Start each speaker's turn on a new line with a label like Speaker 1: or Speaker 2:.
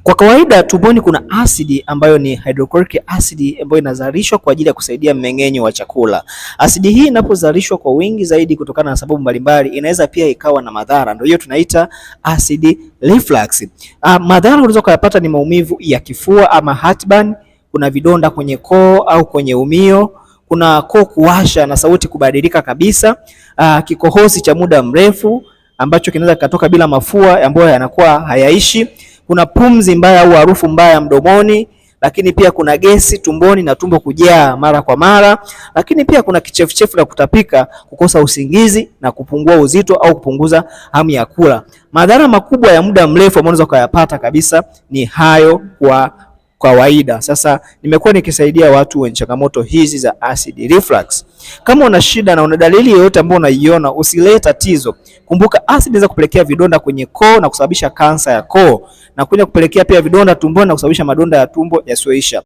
Speaker 1: Kwa kawaida tumboni kuna asidi ambayo ni hydrochloric acid ambayo inazalishwa kwa ajili ya kusaidia mmeng'enyo wa chakula. Asidi hii inapozalishwa kwa wingi zaidi kutokana na sababu mbalimbali, inaweza pia ikawa na madhara, ndio hiyo tunaita acid reflux. Madhara unaweza kuyapata ni maumivu ya kifua ama heartburn, kuna vidonda kwenye koo au kwenye umio, kuna koo kuwasha na sauti kubadilika kabisa, kikohozi cha muda mrefu ambacho kinaweza kikatoka bila mafua ambayo yanakuwa hayaishi, kuna pumzi mbaya au harufu mbaya mdomoni, lakini pia kuna gesi tumboni na tumbo kujaa mara kwa mara, lakini pia kuna kichefuchefu na kutapika, kukosa usingizi na kupungua uzito au kupunguza hamu ya kula. Madhara makubwa ya muda mrefu ambayo unaweza ukayapata kabisa ni hayo kwa kawaida. Sasa nimekuwa nikisaidia watu wenye changamoto hizi za acid reflux. Kama una shida na una dalili yoyote ambayo unaiona, usilete tatizo. Kumbuka acid inaweza kupelekea vidonda kwenye koo na kusababisha kansa ya koo na kuja kupelekea pia vidonda tumboni na kusababisha madonda ya tumbo yasiyoisha.